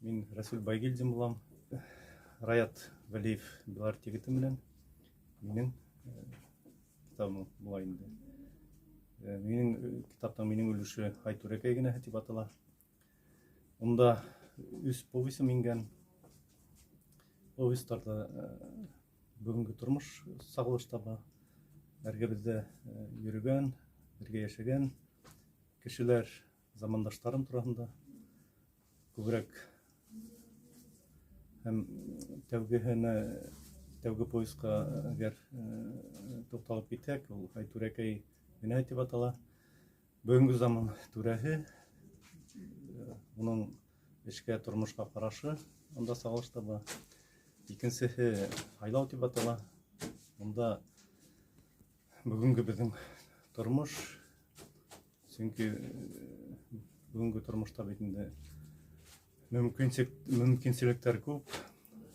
Мин Рәсүл Байгилдин булам. Раят Вәлиев Беларт егете менән минең китабым була инде. Минең китаптың минең өлөшө Ай түрәкәй генә тип атала. Унда өс повесым ингән. Повестарҙа бөгөнгө тормош сағылыш таба. Эргәбеҙҙә йөрөгән, бергә йәшәгән кешеләр, замандаштарым тураһында күберәк. Һәм тәүгеһенә, тәүге повестьҡа әгәр туҡталып китһәк, ул Ай түрәкәй генә тип атала. Бөгөнгө заман түрәһе, уның эшкә, тормошҡа ҡарашы унда сағылыш таба. Икенсеһе Һайлау тип атала. Унда бөгөнгө беҙҙең тормош, сөнки бөгөнгө тормошта бит инде мөмкинселектәр күп,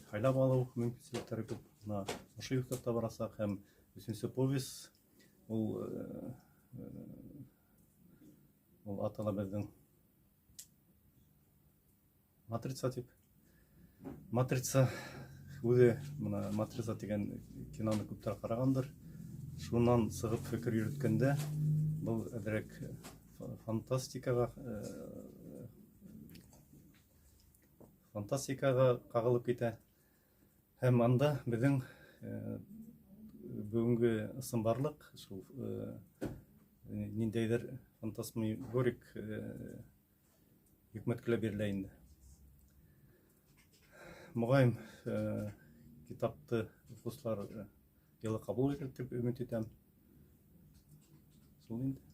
һайлап алыу мөмкинселектәре күп. Бына ошо юҫыҡта барасаҡ. Һәм өсөнсө повесть ул атала беҙҙең Матрица тип. Матрица үҙе, бына Матрица тигән киноны күптәр ҡарағандыр. Шунан сығып фекер йөрөткәндә, был әҙерәк фантастикаға ҡағылып китә. Һәм анда беҙҙең бөгөнгө ысынбарлыҡ шул ниндәйҙер фантасмагорик йөкмәткеләр бирелә инде. Моғайын, китапты уҡыусылар йылы ҡабул итер тип өмөт итәм. Шул инде.